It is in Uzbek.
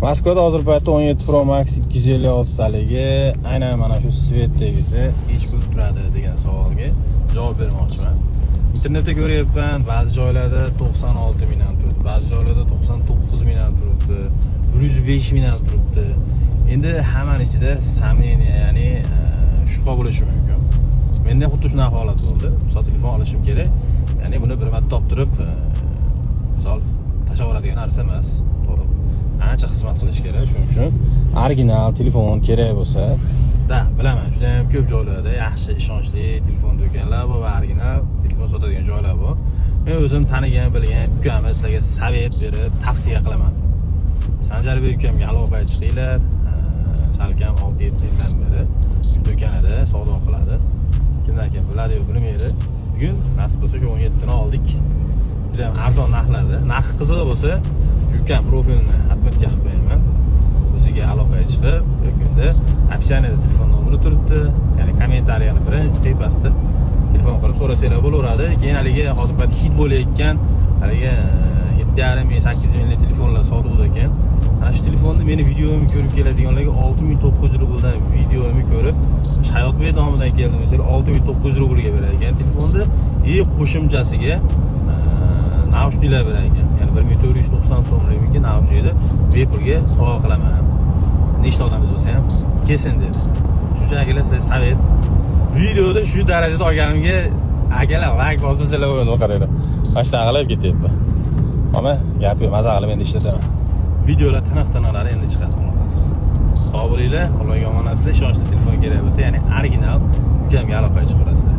Moskvada hozir paytda 17 Pro Max 256 taligi, aynan mana shu цвет dagisi nechi pul turadi degan savolga javob bermoqchiman. Internetda ko'ryapman, ba'zi joylarda 96 ming ham turibdi, ba'zi joylarda 99 ming ham turibdi, 105 ming ham turibdi. Endi hammani ichida сомнение, ya'ni shubha bo'lishi mumkin. Menda xuddi shunaqa holat bo'ldi. Misol, telefon olishim kerak. Ya'ni buni bir marta toptirib, misol, tashlab yuboradigan narsa emas. To'g'ri. Ancha xizmat qilish kerak, shuning uchun original telefon kerak bo'lsa, da bilaman, juda ham ko'p joylarda yaxshi, ishonchli telefon do'konlar bor va original telefon sotadigan joylar bor. Men o'zim tanigan, bilgan ukamni sizlarga совет berib, tavsiya qilaman. Sanjarbek ukamga aloqaga chiqinglar. Salkam 6-7 yildan beri shu do'konida savdo qiladi. Kimdan kim biladi yo bilmaydi. Bugun nasib bo'lsa, shu 17 ni oldik. Juda ham arzon narxlarda. Narxi qizig'i bo'lsa, shu ukam profilini отметка qilib qo'yaman. O'ziga aloqaga chiqib, yoki unda описание da telefon nomeri turibdi. Ya'ni kommentariyani birinchi tepasida telefon qilib so'rasanglar bo'laveradi. Keyin haligi hozir payt хит bo'layotgan haligi 7,5 ming, 8 minglik telefonlar sotuvda ekan. Ana shu telefonni meni videomni ko'rib keladiganlarga 6900 rubldan, videomni ko'rib Hayotbek nomidan keldim desalar, 6900 rublga berar ekan telefonni и qo'shimchasiga наушник lar berar ekan. Ya'ni 1490 so'mlikniki наушник ni bepulga sovg'a qilaman. Nechta odam bo'lsa ham kelsin dedi. Shuning uchun, akalar, sizga совет. Videoda shu darajada olganimga, akalar, layk bosmasanglar bo'ladi, qaranglar. Mana shunaqa qilib ketyapman. Ammo gap yo'q, maza qilib endi ishlataman. Videolar tiniq tiniqlari endi chiqadi, xudo xohlasa. Sog' bo'linglar, Allohga omonatsizlar. Ishonchli telefon kerak bo'lsa, ya'ni original, ukamga aloqaga chiqarasizlar.